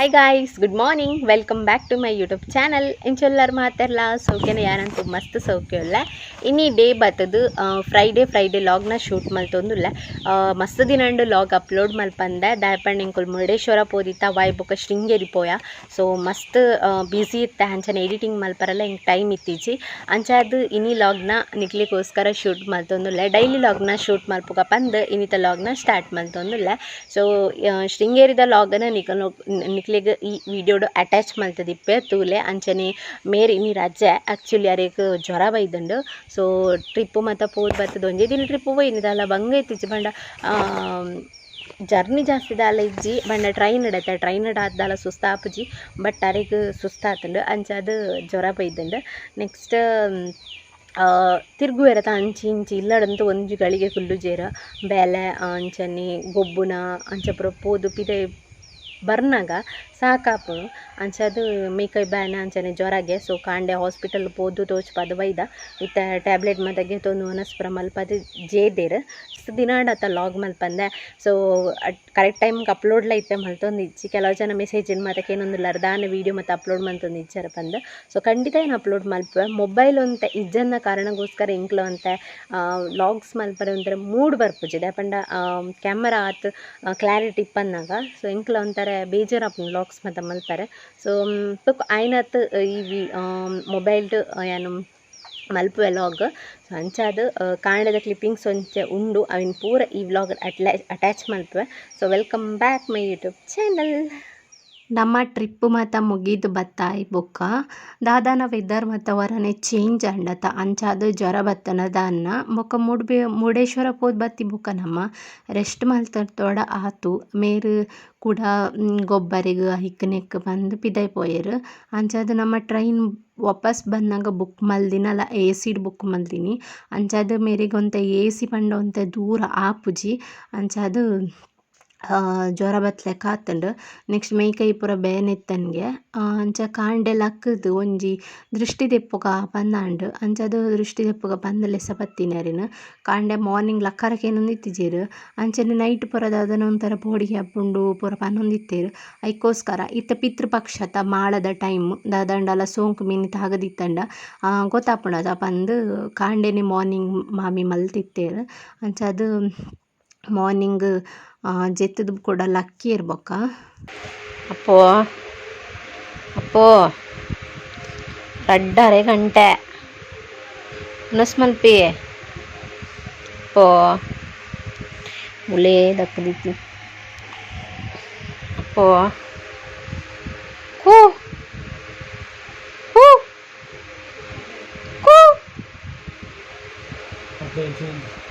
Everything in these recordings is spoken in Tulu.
Hi guys, good morning, welcome back to my YouTube channel. ಎಂಚೊಲ್ಲರ್ ಮಾತೆರ್ಲ ಸೌಖ್ಯನ? ಯಾರಂತೂ ಮಸ್ತ್ ಸೌಖ್ಯ ಉಲ್ಲ. ಇನಿ ಡೇ ಬತ್ತದು ಫ್ರೈಡೇ. ಫ್ರೈಡೇ ಲಾಗ್ನ ಶೂಟ್ ಮಲ್ತೊಂದುಲ್ಲ. ಮಸ್ತ್ ದಿನಂಡು ಲಾಗ್ ಅಪ್ಲೋಡ್ ಮಲ್ಪಂದೆ. ದಾಯಪಂಡ ಎಂಕುಲು ಮುರುಡೇಶ್ವರ ಪೋದಿತ್ತ, ವಾಯ್ ಬೊಕ ಶೃಂಗೇರಿ ಪೋಯ. ಸೊ ಮಸ್ತ್ ಬ್ಯುಸಿ ಇತ್ತ. ಅಂಚನೆ ಎಡಿಟಿಂಗ್ ಮಲ್ಪರೆಲ್ಲ ಎಂಕ್ ಟೈಮ್ ಇತ್ತೀಚಿ. ಅಂಚಾದ್ ಇನಿ ಲಾಗ್ನ ನಿಕ್ಲೆಗೋಸ್ಕರ ಶೂಟ್ ಮಲ್ತೊಂದುಲ್ಲ. ಡೈಲಿ ಲಾಗ್ನ ಶೂಟ್ ಮಲ್ಪುಗ ಪಂದ್ ಇನಿತ ಲಾಗ್ನ ಸ್ಟಾರ್ಟ್ ಮಲ್ತೊಂದುಲ್ಲ. ಸೊ ಶೃಂಗೇರಿದ ಲಾಗನ ನಿಕ್ಲೆಗ್ ಈ ವಿಡಿಯೋಡು ಅಟ್ಯಾಚ್ ಮಲ್ತದಿಪ್ಪೆ, ತೂಲೆ. ಅಂಚನೆ ಮೇರ್ ಇನಿ ರಜೆ. ಆ್ಯಕ್ಚುಲಿ ಅರೆಗ್ ಜ್ವರ ಬೈದುಂಡು. ಸೊ ಟ್ರಿಪ್ಪು ಮಾತ ಪೋದು ಬತ್ತದ. ಒಂಜೇ ದಿನ ಟ್ರಿಪ್ಪು ಪೋಯಿನಿ, ದಾಲ ಬಂಗ ಇತ್ತಿಜ್ಜಿ. ಪಂಡ ಜರ್ನಿ ಜಾಸ್ತಿ ದಾಲ ಇಜ್ಜಿ. ಪಂಡ ಟ್ರೈನ್ ಇಡತ್ತೆ, ಟ್ರೈನ್ ಆತ್ ದಾಲ ಸುಸ್ತಾಪುಜಿ. ಬಟ್ ಅರೆಗ್ ಸುಸ್ತಾತುಂಡು, ಅಂಚಾದ್ ಜ್ವರ ಬೈದುಂಡು. ನೆಕ್ಸ್ಟ್ ತಿರ್ಗುವೆರತ ಅಂಚಿ ಇಂಚಿ. ಇಲ್ಲಡಂತೂ ಒಂಜಿ ಗಳಿಗೆ ಕುಲ್ಲುಜೆರ್. ಬೇಲೆ ಅಂಚನೆ ಗೊಬ್ಬುನ ಅಂಚ ಪೂರ ಪೋದು ಪಿದಯಿ ಬರ್ನಗ ಸಾಕಾಪುಂಡು. ಅಂಚಾದ್ ಮೈಕೈ ಬೇನೆ, ಅಂಚನೆ ಜ್ವರಗೆ. ಸೊ ಕಾಂಡೆ ಹಾಸ್ಪಿಟಲ್ ಪೋದು ತೋಜ್ಪಾದ್ ಬೈದ. ಇತ್ತೆ ಟ್ಯಾಬ್ಲೆಟ್ ಮಾತ ಗೆತೊಂದು ವನಸ್ ಪೂರ ಮಲ್ಪಾದ್ ಜೇದೆರ್. ದಿನಾಡತ ಲಾಗ್ ಮಲ್ಪಂದೆ. ಸೊ ಕರೆಕ್ಟ್ ಟೈಮ್ಗೆ ಅಪ್ಲೋಡ್ಲ ಇತ್ತೆ ಮಲ್ತೊಂದಿಜ್ಜಿ. ಕೆಲವು ಜನ ಮೆಸೇಜ್ ಮಾತ ಕೇನೊಂದುಲ್ಲಾರ್, ದಾನೆ ವೀಡಿಯೋ ಮತ್ತು ಅಪ್ಲೋಡ್ ಮಲ್ತೊಂದಿಜ್ಜಾರ ಪಂದ್. ಸೊ ಖಂಡಿತ ಏನು ಅಪ್ಲೋಡ್ ಮಲ್ಪುವೆ. ಮೊಬೈಲ್ ಒಂತೆ ಇಜ್ಜಂದ ಕಾರಣಗೋಸ್ಕರ ಎಂಕ್ಲ ಒಂತೆ ಲಾಗ್ಸ್ ಮಲ್ಪರೆ ಒಂಥರ ಮೂಡ್ ಬರ್ಪುಜಿ. ದಾಯೆ ಪಂಡ ಕ್ಯಾಮರಾ ಆತ್ ಕ್ಲಾರಿಟಿ ಇಪ್ಪನ್ನಾಗ. ಸೊ ಎಂಕ್ಲ ಒಂಥರ ಬೇಜಾರಾಪುಂಡು ಲಾಗ್ಸ್ ಮಾತ ಮಲ್ಪರೆ. ಸೊ ಬೊಕ ಆಯ್ನಾತ್ ಈ ವಿ ಮೊಬೈಲ್ಡ್ ಯಾನ್ ಮಲ್ಪುವೆ ಲಾಗ್. ಸೊ ಅಂಚಾದ್ ಕಾಂಡೆದ ಕ್ಲಿಪ್ಪಿಂಗ್ಸ್ ಒಂಚೆ ಉಂಡು, ಅವಿನ್ ಪೂರ ಈ ವ್ಲಾಗ್ ಅಟ್ಯಾಚ್ ಮಲ್ಪುವೆ. So welcome back my YouTube channel. ನಮ್ಮ ಟ್ರಿಪ್ ಮಾತ ಮುಗಿದು ಬತ್ತಾಯಿ ಬೊಕ್ಕ ದಾದಾನ ವೆದರ್ ಮಾತ ವರನೆ ಚೇಂಜ್ ಆಂಡತ, ಅಂಚಾದ್ ಜ್ವರ ಬತ್ತನ ದಾನ್ನ. ಬೊಕ್ಕ ಮುರುಡೇಶ್ವರ ಪೋದು ಬತ್ತಿ ಬೊಕ್ಕ ನಮ್ಮ ರೆಸ್ಟ್ ಮಲ್ತೊಡ ಆತು. ಮೇರ್ ಕುಡ ಗೊಬ್ಬರೆಗ್ ಐಕ್ ನೆಕ್ ಪಂದ್ ಪಿದಯಿ ಪೋಯೆರ್. ಅಂಚಾದ್ ನಮ್ಮ ಟ್ರೈನ್ ವಾಪಸ್ ಬನ್ನಗ ಬುಕ್ ಮಲ್ದಿನಲ ಎ.ಸಿಡ್ ಬುಕ್ ಮಲ್ದಿನಿ. ಅಂಚಾದ್ ಮೇರೆಗ್ ಒಂತೆ ಎ.ಸಿ ಪಂಡ ಒಂತೆ ದೂರ ಆಪುಜಿ. ಅಂಚಾದ್ ಜ್ವರ ಬತ್ತ್ಲೆಕ ಆತುಂಡು. ನೆಕ್ಸ್ಟ್ ಮೈ ಕೈ ಪೂರ ಬೇನೆ ಇತ್ತನ್ಗೆ. ಅಂಚ ಕಾಂಡೆ ಲಕ್ಕುದು ಒಂಜಿ ದೃಷ್ಟಿ ದೆಪ್ಪುಗ ಪಂದಾಂಡ್. ಅಂಚಾದ್ ದೃಷ್ಟಿ ದೆಪ್ಪುಗ ಪಂದ್ ಲೆಸ ಬತ್ತಿನರೆನ್. ಕಾಂಡೆ ಮಾರ್ನಿಂಗ್ ಲಕ್ಕರೆ ಕೇನೊಂದಿತ್ತಿಜೆರ್. ಅಂಚನೆ ನೈಟ್ ಪೂರ ದಾದನ ಒಂಥರ ಪೋಡಿಗೆ ಆಪುಂಡು ಪೂರ ಪನೊಂದಿತ್ತೆರ್. ಐಕೋಸ್ಕರ ಇತ್ತೆ ಪಿತೃಪಕ್ಷತ ಮಾಳದ ಟೈಮ್, ದಾದಾಂಡಲ ಸೋಂಕು ಮಿನಿ ತಾಗದಿತ್ತಂಡ ಗೊತ್ತಾಪುಂಡತ ಪಂದ್ ಕಾಂಡೆನೆ ಮಾರ್ನಿಂಗ್ ಮಾಮಿ ಮಲ್ತಿತ್ತೆರ್. ಅಂಚಾದ್ ಮಾರ್ನಿಂಗ್ ಜೆತ್ತುದು ಕುಡ ಲಕ್ಕಿಯೆರ್ ಬೊಕ್ಕ. ಅಪ್ಪೋ ಅಪ್ಪೋ, ರಡ್ಡರೆ ಗಂಟೆ, ವನಸ್ ಮಲ್ಪಿ ಅಪ್ಪೋ. ಮುಲೇ ದಕ್ಕದಿತ್ತಿ ಅಪ್ಪೋ. ಕೂ ಕೂ ಕೂ.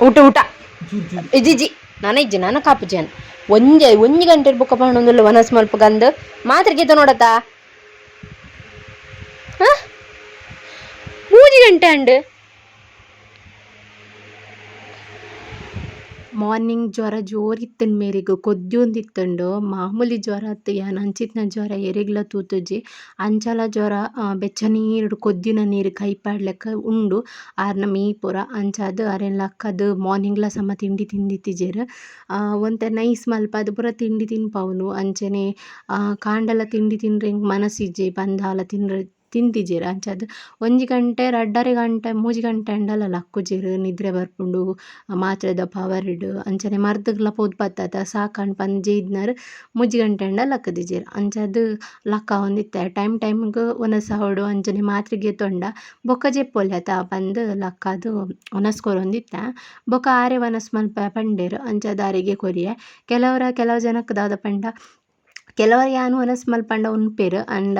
ಊಟ ಊಟ ಇಜ್ಜಿ. ನಾನ ಇಜ್ಜಿ, ನಾನ ಕಾಪುಜಿ. ಒಂಜೆ ಒಂಜಿ ಗಂಟೆ ಬೊಕ್ಕ ಪಂಡೊಂದುಲ್ಲ ವನಸ್ ಮಲ್ಪುಗಂದ್. ಮಾತ್ರೆ ಗೀತ ನೋಡತ್ತ. 3 ಗಂಟೆ ಅಂಡ್. ಮಾರ್ನಿಂಗ್ ಜ್ವರ ಜೋರಿತ್ತಂಡ್ ಮೇರೆಗ್, ಕೊದ್ಯೊಂದಿತ್ತುಂಡು. ಮಾಮೂಲಿ ಜ್ವರ ಅತ್ತ್, ಯಾನ್ ಅಂಚಿತ್ತಿನ ಜ್ವರ ಏರೆಗ್ಲ ತೂತುಜಿ. ಅಂಚಲ ಜ್ವರ, ಬೆಚ್ಚ ನೀರುಡು ಕೊದ್ಯುನ ನೀರು ಕೈ ಪಾಡ್ಲೆಕ್ಕ ಉಂಡು ಆರ್ನ ಮೈ ಪೂರ. ಅಂಚಾದ್ ಅರೆನ್ ಲಕ್ಕದ್ ಮಾರ್ನಿಂಗ್ಲ ಸಮ ತಿಂಡಿ ತಿಂದಿತ್ತಿಜೆರ್. ಒಂತೆ ನೈಸ್ ಮಲ್ಪಾದ್ ಪೂರ ತಿಂಡಿ ತಿನ್ಪವುನು. ಅಂಚನೆ ಕಾಂಡಲ ತಿಂಡಿ ತಿನ್ರೆ ಎಂಕ್ ಮನಸಿಜ್ಜಿ ಪಂದ್ ದಾಲ ತಿನ್ರೆ ತಿಂತಿಜೆರ್. ಅಂಚಾದ್ 1 ಗಂಟೆ, ರಡ್ಡರೆ ಗಂಟೆ, 3 ಗಂಟೆ ಆಂಡಲ ಲಕ್ಕುಜೆರ್. ನಿದ್ರೆ ಬರ್ಪುಂಡು ಮಾತ್ರೆದ ಪವರ್ಡ್. ಅಂಚನೆ ಮರ್ದ್ಗ್ಲ ಪೋದು ಬತ್ತತ ಸಾಕಾಂಡ್ ಪಂದ್ ಜೈದ್ನರ್ 3 ಗಂಟೆ ಆಂಡ ಲಕ್ಕುದಿಜೆರ್. ಅಂಚಾದ್ ಲಕ್ಕಾವೊಂದಿತ್ತೆ. ಟೈಮ್ ಟೈಮ್ಗ್ ವನಸ್ ಆವೊಡು, ಅಂಚನೆ ಮಾತ್ರೆ ಗೆತೊಂಡ ಬೊಕ್ಕ ಜೆಪ್ಪೊಲಿ ಅತ ಪಂದ್ ಲಕ್ಕಾದ್ ವನಸ್ ಕೊರೊಂದಿತ್ತೆ. ಬೊಕ್ಕ ಆರೇ ವನಸ್ ಮಲ್ಪೆ ಪಂಡೆರ್. ಅಂಚಾದ್ ಆರೆಗೆ ಕೊರಿಯೆ. ಕೆಲವರ ಕೆಲವು ಜನಕ್ ದಾದ ಪಂಡ, ಕೆಲವರ್ ಯಾನ್ ವನಸ್ ಮಲ್ಪಂಡ ಉನ್ಪೆರ್. ಆಂಡ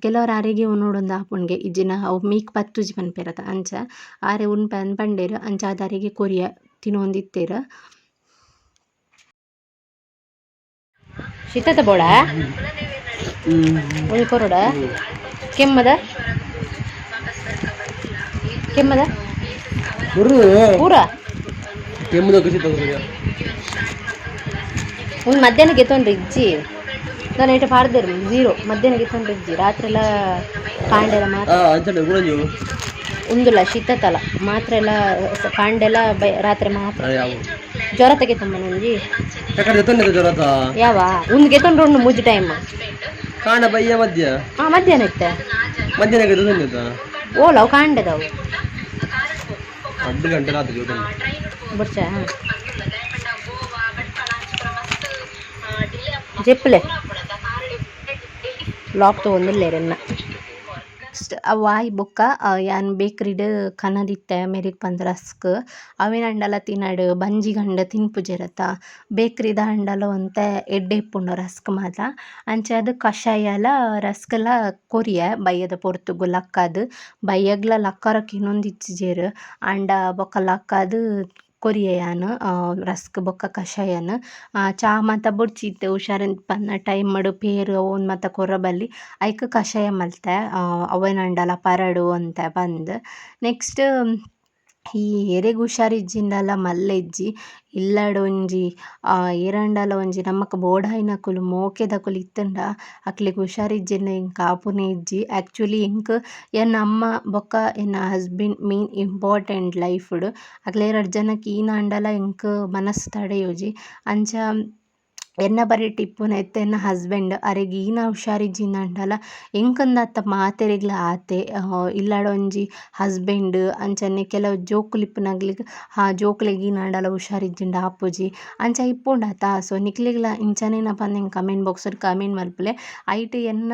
ಕೆಲವರ್ ಆರೆಗೆ ಉನೊಡುಂದು ಆಪುಂಡ್ಗೆ. ಇಜ್ಜಿಂಡ ಅವು ಮೀಕ್ ಪತ್ತುಜಿ ಪನ್ಪೆರತ, ಅಂಚ ಆರೆ ಉನ್ಪೆ ಅಂದ್ ಪಂಡೆರ್. ಅಂಚಾದ್ ಆರೆಗೆ ಕೊರಿಯೆ, ತಿನೊಂದಿತ್ತೆರ್. ಶೀತದ ಬೋಡ ಒಂಜಿ ಕೊರೊಡ. ಕೆಮ್ಮದ ಕೆಮ್ಮದ ಪೂರ. ಕೆಮ್ಮುದ ಖುಷಿ. ಒಂದು ಮಧ್ಯಾಹ್ನ ಗೆತ್ತೊಂಡ್ರೆ ಇಜ್ಜಿ. ನಾನು ಏಟ ಪಾಡ್ದೇರು ಜೀರೋ. ಮಧ್ಯಾಹ್ನ ಗೆತ್ತೊಂಡ್ರೆ ಇಜ್ಜಿ, ರಾತ್ರಿ ಎಲ್ಲ ಕಾಂಡೆಲ ಮಾತ್ರ. ಅಂಚನೆ ಗುಣಂಜು. ಉಂದುಲ ಶೀತತಲ ಮಾತ್ರೆ ಎಲ್ಲ ಕಾಂಡೆಲ ಬೈ ರಾತ್ರಿ ಮಾತ್ರ. ಯಾವ? ಜ್ವರ ತೆಗೆತಮ್ಮನೊಂಜಿ. ಯಾಕಡೆ ಜೊತೆ ಜ್ವರತ. ಯಾವ ಒಂದು ಗೆತೊಂಡು ಮೂಜಿ ಟೈಮ್. ಕಾಂಡ ಬಯ್ಯ ಮಧ್ಯ. ಹಾಂ, ಮಧ್ಯಾಹ್ನ ಇತ್ತೆ. ಮಧ್ಯಾಹ್ನ ಜೊತೆ. ಓಲ ಅವು ಕಾಂಡದವು. 2 ಗಂಟೆ ರಾತ್ರಿ ಜೊತೆ. ಬುಡ್ಚ ಜೆಪ್ಪಲೆ ಲಾಕ್ ತೊಗೊಂದಿಲ್ಲೇರೆನ್ನ. ನೆಕ್ಸ್ಟ್ ಅವಾಯ್ ಬೊಕ್ಕ ಯಾನ್ ಬೇಕ್ರಿಡ್ ಕನದಿತ್ತೆ ಮೇರಿಗ್ ಪಂದ್ ರಸ್ಕ್. ಅವೆನ್ ಆಂಡಲ ತಿನಡ್ ಬಂಜಿಗಂಡ ತಿನ್ಪುಜೆರತ. ಬೇಕ್ರಿದ ಆಂಡಲ ಒಂತೆ ಎಡ್ಡೆ ಇಪ್ಪುಂಡು ರಸ್ಕ್ ಮಾತ. ಅಂಚಾದ್ ಕಷಾಯಲ ರಸ್ಕ್ಲ ಕೊರಿಯೆ ಬಯ್ಯದ ಪೊರ್ತುಗು ಲಕ್ಕಾದ್. ಬಯ್ಯಗ್ಲ ಲಕ್ಕರ ಕಿನೊಂದಿತ್ತಿಜೆರ್ ಆಂಡ ಬೊಕ್ಕ ಲಕ್ಕಾದ್ ಕೊರಿಯೆ ಯಾನ್ ರಸ್ಕ್ ಬೊಕ್ಕ ಕಷಾಯನ್. ಚಾ ಮಾತ ಬೊಡ್ಚಿ ಇತ್ತೆ ಹುಷಾರ್ ಪನ್ನ ಟೈಮ್ ಪೇರ್ ಅವು ಮಾತ ಕೊರ ಬಲ್ಲಿ ಐಕ್ ಕಷಾಯ ಮಲ್ತೆ ಅವೇನಾಂಡಲ ಪರಡು ಅಂತ ಪಂದ್. ನೆಕ್ಸ್ಟ್ ಈ ಏರೆಗ್ ಹುಷಾರಿಜ್ಜಿಂಡಲ ಮಲ್ಲೆಜ್ಜಿ ಇಲ್ಲಡ್ ಒಂಜಿ ಏರಾಂಡಲ ಒಂಜಿ ನಮಕ್ ಬೋಡಾಯಿನಕುಲು ಮೋಕೆದಕುಲು ಇತ್ತುಂಡ ಅಕ್ಲೆಗ್ ಹುಷಾರಿಜ್ಜಿಂಡ ಎಂಕ್ ಆಪುನೇ ಇಜ್ಜಿ. ಆಕ್ಚುಲಿ ಎಂಕ್ ಎನ್ನ ಅಮ್ಮ ಬೊಕ್ಕ ಎನ್ನ ಹಸ್ಬೆಂಡ್ ಮೇನ್ ಇಂಪಾರ್ಟೆಂಟ್ ಲೈಫ್ಡ್. ಅಕ್ಲೆ ರಡ್ಡ್ ಜನಕ್ ಈನಾಂಡಲ ಎಂಕ್ ಮನಸ್ಸು ತಡೆಯುಜಿ. ಅಂಚ ಎನ್ನ ಬರಿಟ್ ಇಪ್ಪುನ ಇತ್ತೆ ಎನ್ನ ಹಸ್ಬೆಂಡ್ ಅರೆಗ್ ಈನ ಹುಷಾರಿಜ್ಜಿಂದಾಂಡಲ ಎಂಕಂದತ್ತ ಮಾತೆರೆಗ್ಲ ಆತೆ. ಇಲ್ಲಡ್ ಒಂಜಿ ಹಸ್ಬೆಂಡ್ ಅಂಚನೆ ಕೆಲವು ಜೋಕುಲು ಇಪ್ಪುನಕ್ಲೆಗ್ ಆ ಜೋಕುಲೆಗ್ ಈನಾಂಡಲ ಹುಷಾರಿಜ್ಜಿಂಡ ಆಪುಜಿ ಅಂಚ ಇಪ್ಪುಂಡತ. ಸೊ ನಿಕ್ಲೆಗ್ಲ ಇಂಚನೇನ ಪಂದ್ ಎಂಕ್ ಕಮೆಂಟ್ ಬಾಕ್ಸ್ಡ್ ಕಮೆಂಟ್ ಮಲ್ಪುಲೆ. ಐಟ್ ಎನ್ನ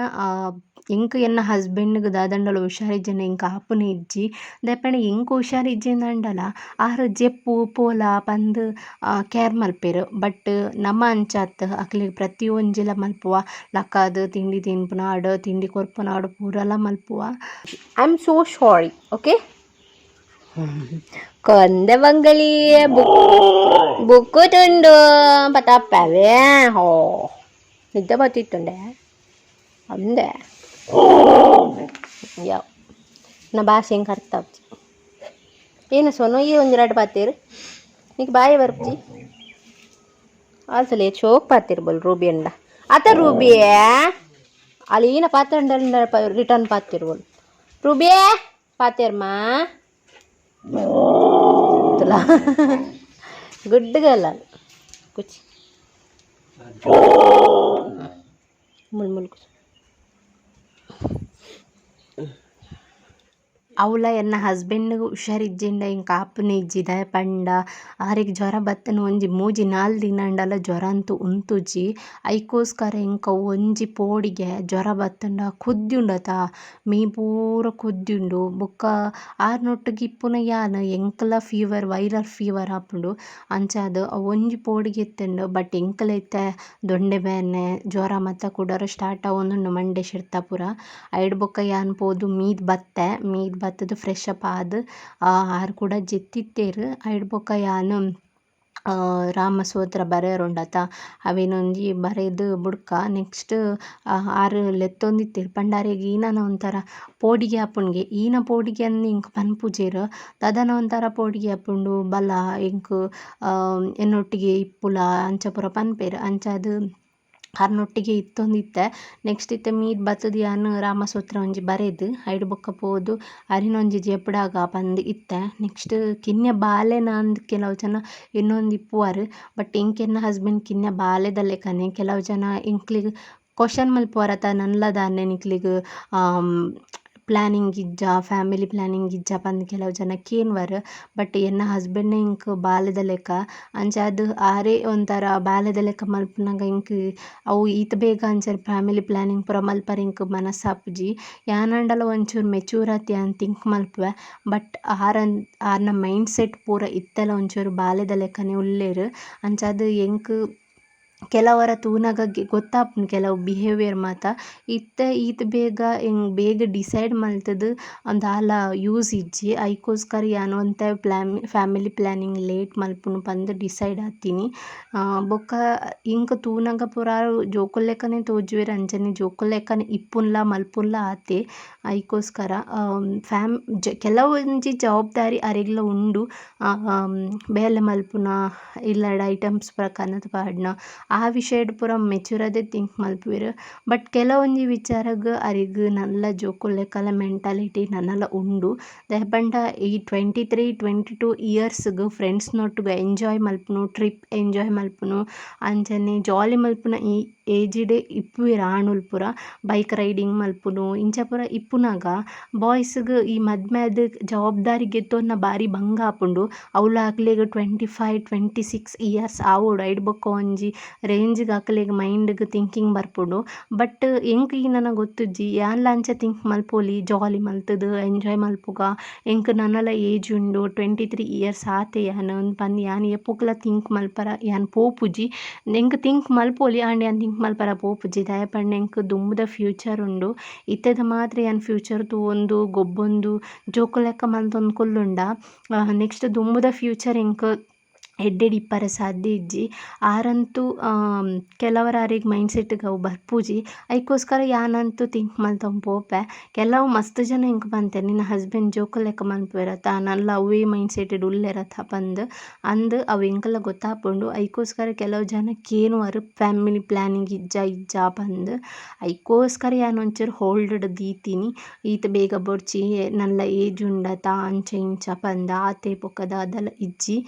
ಎಂಕ್ ಎನ್ನ ಹಸ್ಬೆಂಡ್ಗ್ ದಾದಂಡಲ ಹುಷಾರಿಜ್ಜಿಂಡ ಎಂಕ್ ಆಪುನೇ ಇಜ್ಜಿ. ದಾಯೆ ಪಂಡ ಎಂಕ್ ಹುಷಾರಿಜ್ಜಿಂದಾಂಡಲ ಆರ್ ಜೆಪ್ಪು ಪೋಲ ಪಂದ್ ಕೇರ್ ಮಲ್ಪೆರ್. ಬಟ್ ನಮ ಅಂಚ ಅತ್ತ್, ಅಕ್ಲೆಗ್ ಪ್ರತಿಯೊಂಜಿಲ ಮಲ್ಪುವ, ಲಕ್ಕಾದ್ ತಿಂಡಿ ತಿನ್ಪುನಾಡ್ ತಿಂಡಿ ಕೊರ್ಪುನಾಡ್ ಪೂರಲ ಮಲ್ಪುವ. I am so sorry. Okay ಕೊಂದೆ ಬಂಗಳಿ book ತುಂಡು ಪತಾಪವೇ ಹೋ ನಿದ್ದೆ ಬತ್ತಿತ್ತುಂಡೆ ಅಂದೆ ಯಾವ ನಾ ಭಾಷೆ ಹೆಂಗೆ ಅರ್ಥ ಆಪ್ಜಿ ಏನು ಸೊನೊ ಈ ಒಂಜಿ ರಡ್ಡ್ ಪಾತೇರು ನಿಕ್ ಬಾಯಿ ಬರ್ಪುಜಿ ಆಲ್ಸಲೆ ಚೋಕ್ ಪಾತಿರ್ ಬೋಲ್ ರೂಬಿ ಅಂಡ ಅತ ರೂಬಿಯೇ ಅಲ್ಲಿ ಈನ ಪಾತ್ರಂಡ ರಿಟರ್ನ್ ಪಾತಿರ್ಬೋಲ್ ರೂಬಿಯೇ ಪಾತೇರ್ಮಾ ಗುಡ್ ಗರ್ಲ್ ಅಲ್ಲ ಕುಚಿ ಮುಲ್ ಮುಲ್ ಕುಚಿ. ಅವ್ಲ ಎನ್ನ ಹಸ್ಬೆಂಡ್ಗ್ ಹುಷಾರಿಜ್ಜಿಂಡ ಎಂಕ್ ಆಪುನೇ ಇಜ್ಜಿ. ದಾಯೆ ಪಂಡ ಆರೆಗ್ ಜ್ವರ ಬತ್ತುಂಡ ಒಂಜಿ ಮೂಜಿ ನಾಲ್ ದಿನ ಆಂಡಲ ಜ್ವರ ಅಂತು ಉಂತುಜಿ. ಐಕೋಸ್ಕರ ಎಂಕ್ ಅವು ಒಂಜಿ ಪೋಡಿಗೆ ಜ್ವರ ಬತ್ತುಂಡ ಕುದ್ಯುಂಡತ ಮೈ ಪೂರ ಕುದ್ಯುಂಡು. ಬೊಕ್ಕ ಆರ್ನೊಟ್ಟುಗು ಇಪ್ಪುನ ಯಾನ್ ಎಂಕ್ಲ fever viral fever ಆಪುಂಡು. ಅಂಚಾದ್ ಅವು ಒಂಜಿ ಪೋಡಿಗೆ ಇತ್ತುಂಡು. ಬಟ್ ಎಂಕ್ಲ ಇತ್ತೆ ದೊಂಡೆ ಬೇನೆ ಜ್ವರ ಮಾತ ಕುಡೊರ ಸ್ಟಾರ್ಟ್ ಆವೊಂದುಂಡು ಮಂಡೆ ಶಿರ್ತ ಪೂರ. ಐಡ್ ಬೊಕ್ಕ ಯಾನ್ ಪೋದು ಮೀದ್ ಬತ್ತೆ. ಮೀದ್ ಬತ್ತುದು ಫ್ರೆಶ್ ಅಪ್ ಆದ್ ಆರ್ ಕೂಡ ಜೆತ್ತಿತ್ತೆರ್. ಐಡ್ ಬೊಕ್ಕ ಯಾನ್ ರಾಮಸೂತ್ರ ಬರೆಯರುಂಡತ ಅವೆನೊಂಜಿ ಬರೆದ್ ಬುಡ್ಕ. ನೆಕ್ಸ್ಟ್ ಆರ್ ಲೆತ್ತೊಂದಿತ್ತೆರ್ ಪಂಡ ಅರೆಗ್ ಈನನ ಒಂಥರ ಪೋಡಿಗೆ ಆಪುಂಡ್ಗೆ. ಈನ ಪೋಡಿಗೆ ಅಂದ್ ಎಂಕ್ ಪನ್ಪುಜೆರ್ ದಾದನ ಒಂಥರ ಪೋಡಿಗೆ ಆಪುಂಡು ಬಲ ಎಂಕ್ ಎನ್ನೊಟ್ಟಿಗೆ ಇಪ್ಪುಲ ಅಂಚ ಪೂರ ಪನ್ಪೆರ್. ಅಂಚಾದ್ ಆರ್ನೊಟ್ಟಿಗೆ ಇತ್ತೊಂದಿತ್ತೆ. ನೆಕ್ಸ್ಟ್ ಇತ್ತೆ ಮೀದ್ ಬತ್ತುದು ಯಾನ್ ರಾಮಸೂತ್ರ ಒಂಜಿ ಬರೆದ್ ಐಡ್ ಬೊಕ್ಕ ಪೋದು ಅರಿನೊಂಜಿ ಜೆಪುಡಾಗ ಪಂದ್ ಇತ್ತೆ. ನೆಕ್ಸ್ಟ್ ಕಿನ್ಯ ಬಾಲೆನ ಅಂದ್ ಕೆಲವು ಜನ ಎನ್ನೊಂದು ಇಪ್ಪುವರ್. ಬಟ್ ಎಂಕ್ ಎನ್ನ ಹಸ್ಬೆಂಡ್ ಕಿನ್ಯ ಬಾಲೆದ ಲೆಕ್ಕನೆ. ಕೆಲವು ಜನ ಎಂಕ್ಲೆಗ್ ಕ್ವಶನ್ ಮಲ್ಪುವರತ ನನ್ಲ ದಾನೆ ನಿಕ್ಲೆಗ್ ಪ್ಲಾನಿಂಗ್ ಇಜ್ಜ ಫ್ಯಾಮಿಲಿ ಪ್ಲಾನಿಂಗ್ ಇಜ್ಜ ಪಂದ್ ಕೆಲವು ಜನ ಕೇನ್ವರ್. ಬಟ್ ಎನ್ನ ಹಸ್ಬೆಂಡ್ ಎಂಕ್ ಬಾಲೆದ ಲೆಕ್ಕ. ಅಂಚಾದ್ ಆರೇ ಒಂಥರ ಬಾಲೆದ ಲೆಕ್ಕ ಮಲ್ಪುನಗ ಎಂಕ್ ಅವು ಈತ್ ಬೇಗ ಅಂಚ ಫ್ಯಾಮಿಲಿ ಪ್ಲಾನಿಂಗ್ ಪೂರ ಮಲ್ಪರೆ ಎಂಕ್ ಮನಸ್ಸಾಪುಜಿ. ಯಾನಾಂಡಲ ಒಂಚೂರು ಮೆಚೂರ್ ಆತ್ ಯಾನ್ ಥಿಂಕ್ ಮಲ್ಪುವೆ. ಬಟ್ ಆರನ್ ಆರ್ನ ಮೈಂಡ್ ಸೆಟ್ ಪೂರ ಇತ್ತೆಲ ಒಂಚೂರು ಬಾಲೆದ ಲೆಕ್ಕನೆ ಉಲ್ಲೆರ್. ಅಂಚಾದ್ ಎಂಕ್ ಕೆಲವರ ತೂನಗ ಗೊತ್ತಾಪುಂಡು ಕೆಲವು ಬಿಹೇವಿಯರ್ ಮಾತ. ಇತ್ತೆ ಈತ್ ಬೇಗ ಎಂಕ್ ಬೇಗ ಡಿಸೈಡ್ ಮಲ್ತುದು ದಾಲ ಯೂಸ್ ಇಜ್ಜಿ. ಐಕೋಸ್ಕರ ಯಾನ್ ಒಂತೆ family planning late ಮಲ್ಪುನು ಪಂದ್ ಡಿಸೈಡ್ ಆತಿನಿ. ಬೊಕ್ಕ ಎಂಕ್ ತೂನಗ ಪೂರ ಜೋಕುಲು ಲೆಕ್ಕನೆ ತೋಜುವೆರ್ ಅಂಚನೆ ಜೋಕುಲು ಲೆಕ್ಕನೆ ಇಪ್ಪುನ್ಲ ಮಲ್ಪುನ್ಲ ಆತೆ. ಐಕೋಸ್ಕರ ಫ್ಯಾಮ್ ಕೆಲವೊಂಜಿ ಜವಾಬ್ದಾರಿ ಅರೆಗ್ಲ ಉಂಡು. ಬೇಲೆ ಮಲ್ಪುನ ಇಲ್ಲಡ್ ಐಟಮ್ಸ್ ಪೂರ ಕನತ್ ಪಾಡುನ. ಆ ವಿಷಯಡ್ ಪೂರ ಮೆಚೂರ್ ಆದೇ ಥಿಂಕ್ ಮಲ್ಪುವೆರ್. ಬಟ್ ಕೆಲವೊಂಜಿ ವಿಚಾರಗ್ ಅರೆಗ್ ನಲ್ಲ ಜೋಕುಲ್ಲೆಕಲ ಮೆಂಟಾಲಿಟಿ ನನಲ ಉಂಡು. ದಾಯೆ ಪಂಡ ಈ 23 22 ಇಯರ್ಸ್ಗ್ ಫ್ರೆಂಡ್ಸ್ ನೊಟ್ಟುಗು ಎಂಜಾಯ್ ಮಲ್ಪುನು, ಟ್ರಿಪ್ ಎಂಜಾಯ್ ಮಲ್ಪುನು, ಅಂಚನೆ ಜಾಲಿ ಮಲ್ಪುನ ಈ ಏಜ್ಡ್ ಇಪ್ಪುವೆರ್ ಆಣುಲು ಪೂರ. ಬೈಕ್ ರೈಡಿಂಗ್ ಮಲ್ಪುನು ಇಂಚ ಪೂರ ಇಪ್ಪುನಗ ಬಾಯ್ಸ್ಗ್ ಈ ಮದ್ಮೆ ಆದ್ ಜವಾಬ್ದಾರಿ ಗೆತೊನ್ನ ಬಾರಿ ಬಂಗ ಆಪುಂಡು. ಅವ್ಲು ಅಕ್ಲೆಗ್ 25 26 ಇಯರ್ಸ್ ಆವೊಡು ಐಡ್ ಬೊಕ ಒಂಜಿ ರೇಂಜ್ಗ್ ಅಕ್ಲೆಗ್ ಮೈಂಡ್ಗ್ ಥಿಂಕಿಂಗ್ ಬರ್ಪುಂಡು. ಬಟ್ ಎಂಕ್ ಈ ನನ ಗೊತ್ತುಜ್ಜಿ ಯಾನ್ಲ ಅಂಚ ಥಿಂಕ್ ಮಲ್ಪೊಲಿ ಜಾಲಿ ಮಲ್ತುದು ಎಂಜಾಯ್ ಮಲ್ಪುಗ ಎಂಕ್ ನನಲ ಏಜ್ ಉಂಡು 23 ಇಯರ್ಸ್ ಆತೆ ಯಾನ್ ಪಂದ್ ಯಾನ್ ಏಪೊಗ್ಲ ಥಿಂಕ್ ಮಲ್ಪರ ಯಾನ್ ಪೋಪುಜಿ. ಎಂಕ್ ಥಿಂಕ್ ಮಲ್ಪೊಲಿ ಆಂಡ ಯಾನ್ ಥಿಂಕ್ ಮಲ್ಪರ ಪೋಪುಜಿ ದಾಯೆ ಪಂಡ ಎಂಕ್ ದುಂಬುದ ಫ್ಯೂಚರ್ ಉಂಡು. ಇತ್ತೆದ ಮಾತ್ರ ಯಾನ್ ಫ್ಯೂಚರ್ ತೂವೊಂದು ಗೊಬ್ಬೊಂದು ಜೋಕುಲೆಕ್ಕ ಮಲ್ತೊಂದು ಕುಲ್ಲುಂಡ ನೆಕ್ಸ್ಟ್ ದುಂಬುದ ಫ್ಯೂಚರ್ ಎಂಕ್ ಎಡ್ಡೆಡ್ ಇಪ್ಪರೆ ಸಾಧ್ಯ ಇಜ್ಜಿ. ಆರಂತೂ ಕೆಲವರ ಅರೆಗ್ ಮೈಂಡ್ ಸೆಟ್ಗ್ ಅವು ಬರ್ಪುಜಿ. ಐಕೋಸ್ಕರ ಯಾನಂತೂ ಥಿಂಕ್ ಮಲ್ತೊಂದು ಪೋಪೆ. ಕೆಲವು ಮಸ್ತ್ ಜನ ಎಂಕ್ ಪಂತೆರ್ ನಿನ್ನ ಹಸ್ಬೆಂಡ್ ಜೋಕುಲೆಕ್ಕ ಮನ್ಪುವೆರತ್ತ ನಲ್ಲ ಅವ್ವೇ ಮೈಂಡ್ ಸೆಟ್ಡ್ ಉಲ್ಲೆರತ್ತ ಪಂದ್. ಅಂದ್ ಅವು ಎಂಕಲ ಗೊತ್ತಾಪುಂಡು. ಐಕೋಸ್ಕರ ಕೆಲವು ಜನ ಕೇನುವರು ಫ್ಯಾಮಿಲಿ ಪ್ಲಾನಿಂಗ್ ಇಜ್ಜ ಇಜ್ಜ ಪಂದ್. ಐಕೋಸ್ಕರ ಯಾನ್ ಒಂಚೂರು ಹೋಲ್ಡ್ ದೀತಿನಿ ಈತ್ ಬೇಗ ಬೊಡ್ಚಿ ನಲ್ಲ ಏಜ್ ಉಂಡತ ಅಂಚ ಇಂಚ ಪಂದ್ ಆತೆ ಬೊಕ ದಾದಲ ಇಜ್ಜಿ.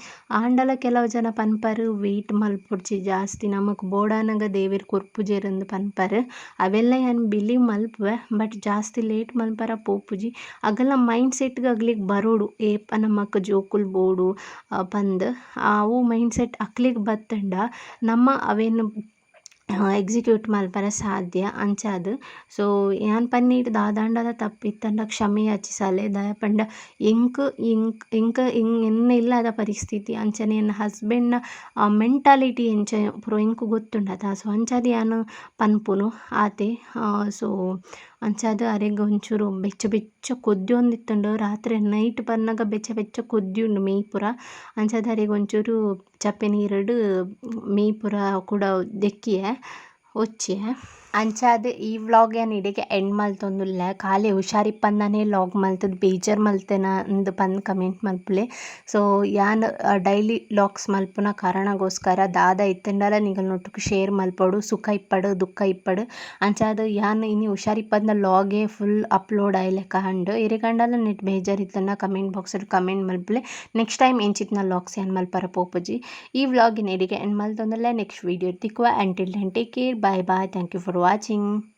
ಆಂಡಲ ಕೆಲವು ಜನ ಪನ್ಪರ್ ವೇಟ್ ಮಲ್ಪೊಡ್ಚಿ ಜಾಸ್ತಿ ನಮಕ್ ಬೋಡಾನಗ ದೇವೆರ್ ಕೊರ್ಪುಜೆರ್ ಪನ್ಪರ್. ಅವೆಲ್ಲ ಯಾನ್ ಬಿಲೀವ್ ಮಲ್ಪುವೆ ಬಟ್ ಜಾಸ್ತಿ ಲೇಟ್ ಮಲ್ಪರ ಪೋಪುಜಿ. ಅಗಲ್ನ ಮೈಂಡ್ ಸೆಟ್ಗ್ ಅಗ್ಲೆಗ್ ಬರೋಡು ಏಪ ನಮಕ್ ಜೋಕುಲು ಬೋಡು ಪಂದ್ ಅವು ಮೈಂಡ್ ಸೆಟ್ ಅಕ್ಲೆಗ್ ಬತ್ತುಂಡ ನಮ ಅವೆನ್ ಎಕ್ಸಿಕ್ಯೂಟ್ ಮಲ್ಪರೆ ಸಾಧ್ಯ ಅಂಚಾದ್. ಸೊ ಯಾನ್ ಪನ್ನಿಟ್ ದಾದಾಂಡಲ ತಪ್ಪಿತ್ತುಂಡ ಕ್ಷಮೆ ಯಾಚಿಸಾಲೆ ದಾಯೆ ಪಂಡ ಎಂಕ್ ಎಂಕ್ ಎಂಕ್ ಎನ್ನ ಇಲ್ಲದ ಪರಿಸ್ಥಿತಿ ಅಂಚನೆ ಎನ್ನ ಹಸ್ಬೆಂಡ್ನ ಮೆಂಟಾಲಿಟಿ ಎಂಚ ಪೂರ ಎಂಕ್ ಗೊತ್ತುಂಡತ. ಸೊ ಅಂಚಾದ್ ಯಾನ್ ಪನ್ಪುನು ಆತೆ. ಸೊ ಅಂಚಾದ್ ಅರೆಗ್ ಒಂಚೂರು ಬೆಚ್ಚ ಬೆಚ್ಚ ಕೊದ್ಯೊಂದಿತ್ತುಂಡು ರಾತ್ರೆ ನೈಟ್ ಬನ್ನಗ ಬೆಚ್ಚ ಬೆಚ್ಚ ಕೊದ್ಯುಂಡು ಮೈ ಪೂರ. ಅಂಚಾದ್ ಅರೆಗ್ ಒಂಚೂರು ಚಪ್ಪೆ ನೀರುಡು ಮೈ ಪೂರ ಕುಡ ದೆಕ್ಕಿಯೆ ಒಚ್ಚಿಯೆ. ಅಂಚಾದ್ ಈ ವ್ಲಾಗ್ ಯಾನ್ ಇಡೆಗೆ ಎಂಡ್ ಮಲ್ತೊಂದುಲ್ಲೆ. ಖಾಲಿ ಹುಷಾರಿಪ್ಪಂದನೆ ವ್ಲಾಗ್ ಮಲ್ತುದು ಬೇಜಾರ್ ಮಲ್ತೆನ ಅಂದ್ ಪಂದ್ ಕಮೆಂಟ್ ಮಲ್ಪುಲೆ. ಸೊ ಯಾನ್ ಡೈಲಿ ವ್ಲಾಗ್ಸ್ ಮಲ್ಪುನ ಕಾರಣಗೋಸ್ಕರ ದಾದ ಇತ್ತುಂಡಲ ನಿಗಲ್ನೊಟ್ಟುಗು ಶೇರ್ ಮಲ್ಪೊಡು, ಸುಖ ಇಪ್ಪಡು ದುಃಖ ಇಪ್ಪಡು. ಅಂಚಾದ್ ಯಾನ್ ಇನಿ ಹುಷಾರಿಪ್ಪಂದ ವ್ಲಾಗೇ ಫುಲ್ ಅಪ್ಲೋಡ್ ಆಯಿಲೆಕ ಆಂಡ್. ಇರೆಗಂಡಲ ನೆಟ್ ಬೇಜಾರ್ ಇತ್ತುಂಡ ಕಮೆಂಟ್ ಬಾಕ್ಸ್ ಡ್ ಕಮೆಂಟ್ ಮಲ್ಪುಲೆ. ನೆಕ್ಸ್ಟ್ ಟೈಮ್ ಎಂಚಿತ್ತಿನ ವ್ಲಾಗ್ಸ್ ಯಾನ್ ಮಲ್ಪರ ಪೋಪುಜಿ. ಈ ವ್ಲಾಗ್ ಇಡೆಗೆ ಎಂಡ್ ಮಲ್ತೊಂದುಲ್ಲೆ. ನೆಕ್ಸ್ಟ್ ವೀಡಿಯೋ ತಿಕ್ಕುವ. Until then take care, bye bye, thank you for watching.